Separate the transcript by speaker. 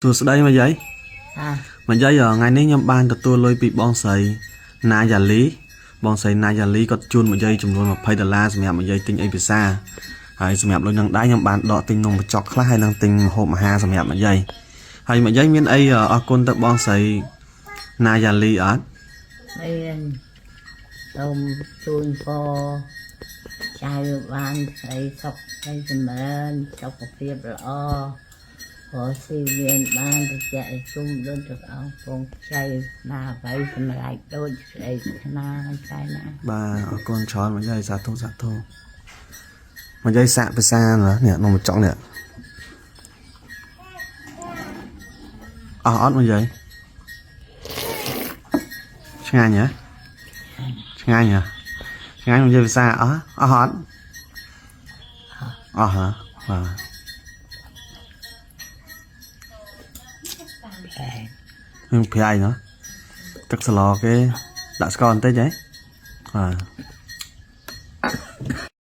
Speaker 1: សួស្តីមកយាយ
Speaker 2: អា
Speaker 1: មកយាយថ្ងៃនេះខ្ញុំបានទទួលលុយពីបងស្រីណាយ៉ាលីបងស្រីណាយ៉ាលីគាត់ជូនមកយាយចំនួន20ដុល្លារសម្រាប់មកយាយទិញអីពិសាហើយសម្រាប់លុយនឹងដែរខ្ញុំបានដកទិញនំបញ្ចុកខ្លះហើយនឹងទិញម្ហូបអាហារសម្រាប់មកយាយហើយមកយាយមានអីអរគុណទៅបងស្រីណាយ៉ាលីអត់
Speaker 2: មានសូមជូនពរចៅបានស្រីសុខស្រីចម្រើនសុខភាពល្អរកស៊ីមានបានត្រជាក់ត្រជុំដូចទាំងអង្គពងចៃណាអ្វីសម្រាប់ដូចស្រីថ្នាចៅណា
Speaker 1: បាទអរគុណច្រើនមកយាយសាធុសាធុមកយាយសាក់ពិសាណានេះនំបញ្ចុកនេះអស់អត់មកយាយឆ្ងាញ់ហ៎ឆ្ងាញ់ហ៎ឆ្ងាញ់មកយាយពិសាអស់អស់អត់អស់ហ៎បាទ
Speaker 2: ប្រែ
Speaker 1: នឹងប្រៃណោះទឹកស្លគេដាក់ស្ករបន្តិចហ៎បាទ